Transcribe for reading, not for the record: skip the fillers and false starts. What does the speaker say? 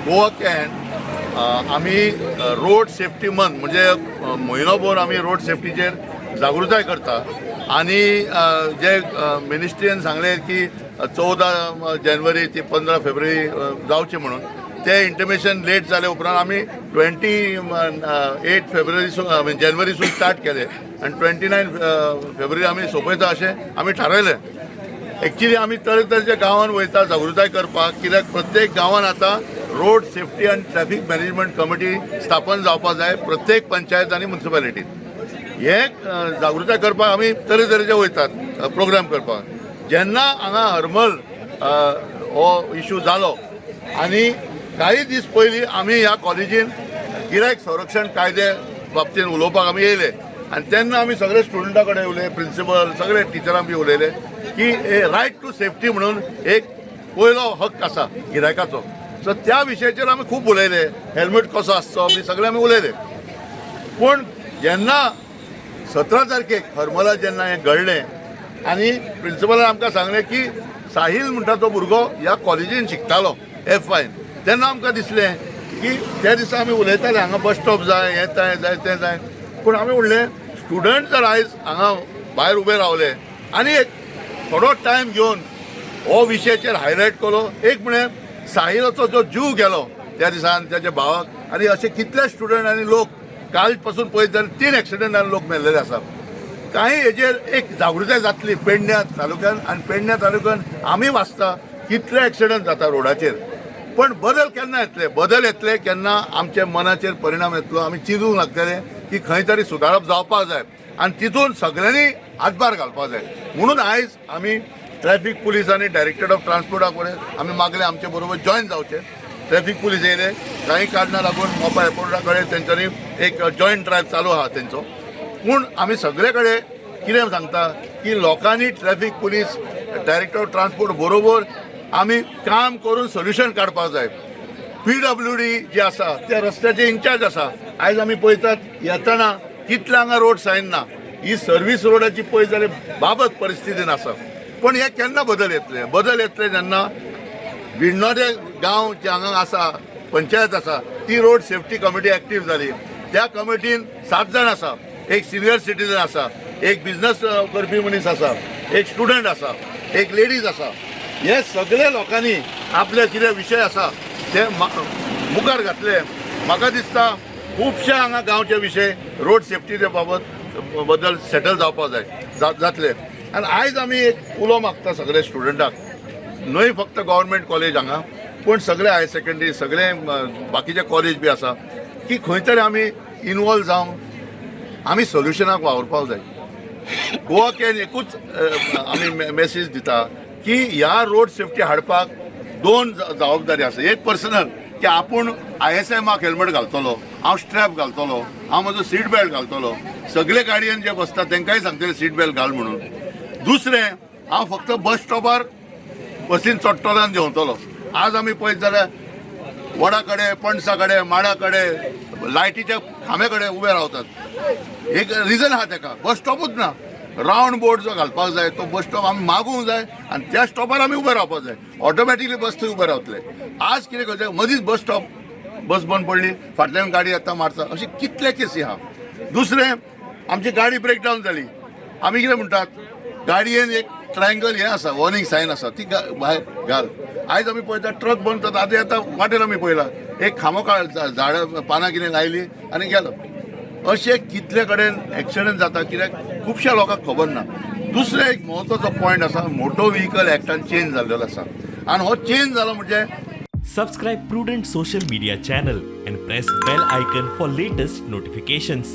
Goa can आमी road safety month म्हणजे म्हयनोभर आमी रोड सेफ्टीचेर जागृताय करता आनी जे मिनिस्ट्रीन सांगलें की 14 जानेवारी ते 15 फेब्रुवारी जावचे म्हणून, ते इंटिमेशन लेट जाले उपरांत आमी 28 फेब्रुवारीसून, जानेवारीसून स्टार्ट केले आनी 29 फेब्रुवारी आमी सोंपयता अशें आमी थारायलें. एक्चुली आमी तरेतरेच्या गांवान वयता जागृताय करपाक, कित्याक प्रत्येक गांवान आतां रोड सेफ्टी आनी ट्रॅफिक मॅनेजमेंट कमिटी स्थापन जावपाक जाय प्रत्येक पंचायत आनी म्युन्सिपालिटीत. हे जागृताय करपाक आमी तरेतरेचे वयतात प्रोग्राम करपाक. जेन्ना हांगा हरमल हो इशू जालो आनी काही दीस पयलीं आमी ह्या कॉलेजीन गिरायक संरक्षण कायदे बाबतीन उलोवपाक आमी येयले आनी तेन्ना आमी सगळे स्टुडंटा कडेन उलयले, प्रिंसिपल, सगळे टिचरांक बी उलयले की रायट टू सेफ्टी म्हणून एक पयलो हक्क आसा गिरायकाचो. सो त्या विशयाचेर आमी खूब उलयले, हेल्मेट कसो आसचो बी सगळे आमी उलयले. पूण जेन्ना 17 तारखेक हरमला जेन्ना हें घडलें आनी प्रिंसिपलान आमकां सांगलें की साहील म्हणटा तो भुरगो ह्या कॉलेजीन शिकतालो एफ वायन, तेन्ना आमकां दिसलें की त्या दिसा आमी उलयताले हांगा बस स्टॉप जाय, हें जाय जाय तें जाय, पूण आमी म्हणलें स्टुडंट जर आयज हांगा भायर उबे रावले आनी एक थोडो टायम घेवन हो विशयाचेर हायलायट केलो, एक म्हळ्यार साहिलाचो जो जीव गेलो त्या दिसान त्याच्या भावाक आनी असे कितले स्टुडंट आनी लोक काल पासून पळयत जाल्यार तीन एक्सिडंटान लोक मेल्लेले आसा. काही हेजेर एक जागृताय जातली पेडण्या तालुक्यान आनी पेडण्या तालुक्यान आमी वाचता कितले एक्सिडंट जाता रोडाचेर. पण बदल केन्ना येतले? बदल येतले केन्ना आमच्या मनाचेर परिणाम येतलो, आमी चिंतूंक लागतले की खंय तरी सुदारप जावपाक जाय आनी तितून सगळ्यांनी हातभार घालपाक जाय. म्हणून आयज आमी ट्रॅफिक पुलीस आनी डायरेक्टर ऑफ ट्रान्सपोर्टा कडेन आमी मागले आमचे बरोबर जॉयन जावचे. ट्रॅफिक पुलीस येयले, काही कारणां लागून मोपा एअरपोर्टा कडेन तेंच्यांनी एक जॉयंट ड्रायव्ह चालू आहा तेंचो. पूण आमी सगळे कडेन कितें सांगता की लोकांनी traffic police, director of transport बरोबर आमी काम करून सोल्युशन काडपाक जाय. पीडब्ल्यू डी जे आसा त्या रस्त्याचे इन्चार्ज आसा. आयज आमी पळयतात येतना कितले हांगा रोड सायन ना. ही सर्वीस रोडाची पळयत जाल्यार बाबत परिस्थितीन आसा. पूण हे केन्ना बदल येतले? बदल येतले जेन्ना बिण्णोडे गांव जे हांगा आसा, पंचायत आसा, ती रोड सेफ्टी कमिटी एक्टीव जाली. त्या कमिटीन सात जाण आसा. एक सिनियर सिटीजन आसा, एक बिझनस करपी मनीस आसा, एक स्टुडंट आसा, एक लेडीज आसा. हे सगळे लोकांनी आपले कितें विशय आसा ते मुखार घातले. म्हाका दिसता खुबशे हांगा गांवचे विशय रोड सेफ्टीचे बाबत बद्दल सेटल जावपाक जाय, जातले. आनी आयज आमी एक उलो मागता सगळे स्टुडंटाक, न्हय फक्त गव्हर्मेंट कॉलेज हांगा पूण सगळे हायर सेकंडरी, सगळे बाकीचे कॉलेज बी आसा की खंय तरी आमी इनवॉल्व जावन आमी सोल्युशनाक वावुरपाक जाय. गोवा can एकूच आमी मेसेज दिता की ह्या रोड सेफ्टी हाडपाक दोन जबाबदारी आसा. एक पर्सनल की आपूण आयएसआय मार्क हेल्मेट घालतलो, हांव स्ट्रॅप घालतलो, हांव म्हजो सीट बेल्ट घालतलो, सगळे गाडयेन जे बसता तांकांय सांगतले सीट बेल्ट घाल म्हणून. दुसरें, हांव फक्त बस स्टॉपार बसीन चडटलो आनी देंवतलो. आज आमी पळयत जाल्यार वडा कडेन, पणसा कडेन, माडा कडेन, लायटीच्या खांब्या कडेन उबे रावतात. एक रिजन आहा तेका, बस स्टॉपूच ना. रावंड बोर्ड जो घालपाक जाय तो बस स्टॉप आमी मागूंक जाय आनी त्या स्टॉपार आमी उबे रावपाक जाय. ऑटोमॅटिकली बस थंय उबे रावतले. आज कितें करचें, मदींच बस स्टॉप, बस बंद पडली, फाटल्यान गाडी येता मारता, अशे कितले केसी आहा. दुसरें, आमची गाडी ब्रेकडावन जाली, आमी कितें म्हणटात, गाडयेन एक ट्रायंगल हें आसा, वॉर्निंग सायन आसा, ती भायर घाल. आयज आमी पळयता ट्रक बंद जाता. आतां येता वाटेर आमी पळयला एक खांबो काड, झाडां पानां कितें लायली आनी गेलो. अशे कितले कडेन एक्सिडंट जाता कित्याक खुबश्या लोकांक खबर ना. दुसरें एक म्हत्वाचो पॉयंट आसा, मोटो व्हिकल एक्टान चेंज जाल्लेलो आसा आनी हो चेंज जालो म्हणजे Subscribe Prudent Social Media channel and press bell icon for latest notifications.